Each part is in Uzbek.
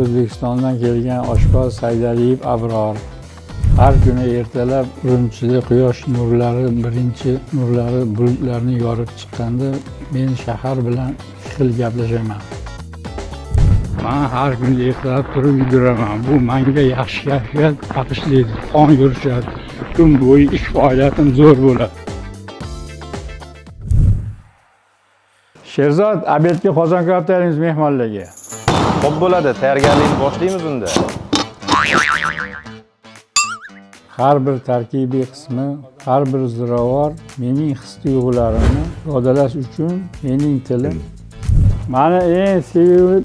O'zbekistondan kelgan oshpaz Saydaliyev Abror. Har kuni ertalab Urumchida quyosh nurlari birinchi nurlari bulutlarni yorib chiqqanda men shahar bilan ikki xil gaplashaman. Man har kuni ertalab turib yuguraman. Bu menga yaxshi kayfiyat bag'ishlaydi. Qon yurishadi. Kun bo'yi ish faoliyatim zo'r bo'ladi. Sherzod, obedga qozon kabob tayyorlaymiz mehmonlarga. Xo'p bo'ladi, tayyorgarlikni boshlaymiz unda. Har bir tarkibiy qismi, har bir ziravor mening his-tuyg'ularimni ifodalash uchun mening tilim. Mani eng sevimli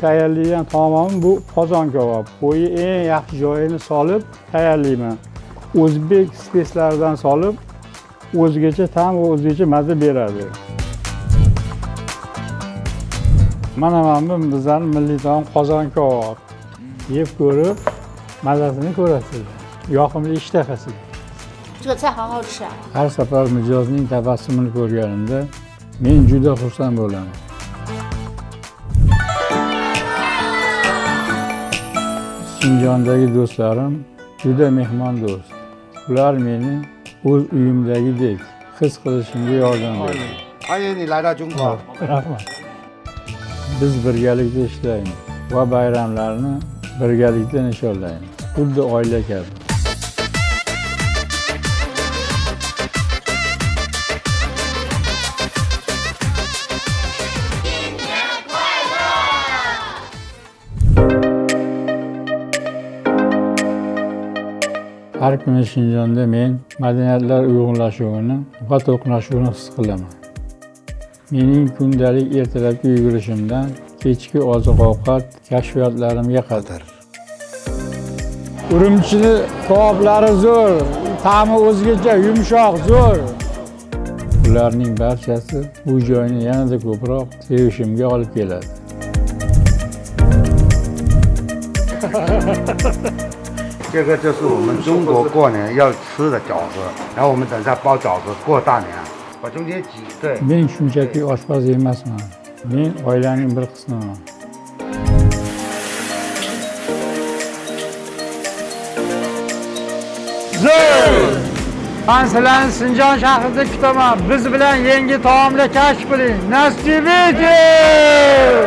tayyorlaydigan taomim bu qozon kabob. Qo'yni eng yaxshi joyini solib tayyorlayman. O'zbek spetslaridan solib o'zgacha ta'm va o'zgacha maza beradi. Mana bu bizning milliy taom qozon kabob. Yeb ko'rib, mazasini ko'rasizlar. Yoqimli ishtahasi. 这个菜好好吃啊！ Har safar mijozning tabassumini ko'rganimda men juda xursand bo'laman. Shinjondagi do'stlarim juda mehmondo'st. Ular meni o'z uyimdagidek his qilishimga yordam beradi. 欢迎你来到中国。 Rahmat. Biz birgalikda ishlaymiz va bayramlarni birgalikda nishonlaymiz. Xuddi oila kabi. Har kuni Shinjonda men madaniyatlar uyg'unlashuvini va to'qnashuvini his qilaman. Mening kundalik ertalabki yugurishimdan kechki oziq-ovqat kashfiyotlarimga qadar. Urumchini kaboblari zo'r, ta'mi o'zgacha, yumshoq, zo'r. Ularning barchasi bu joyni yanada ko'proq sevishimga olib keladi. 这个就是我们中国过年要吃的饺子，然后我们等下包饺子过大年，把中间挤对。 Men shunchaki oshpaz emasman. Men oilaning bir qismiman. Zo'r! Man sizlarni Sinjon shahrida kutaman. Biz bilan yangi taomlar kashf qiling. Nasib etsin!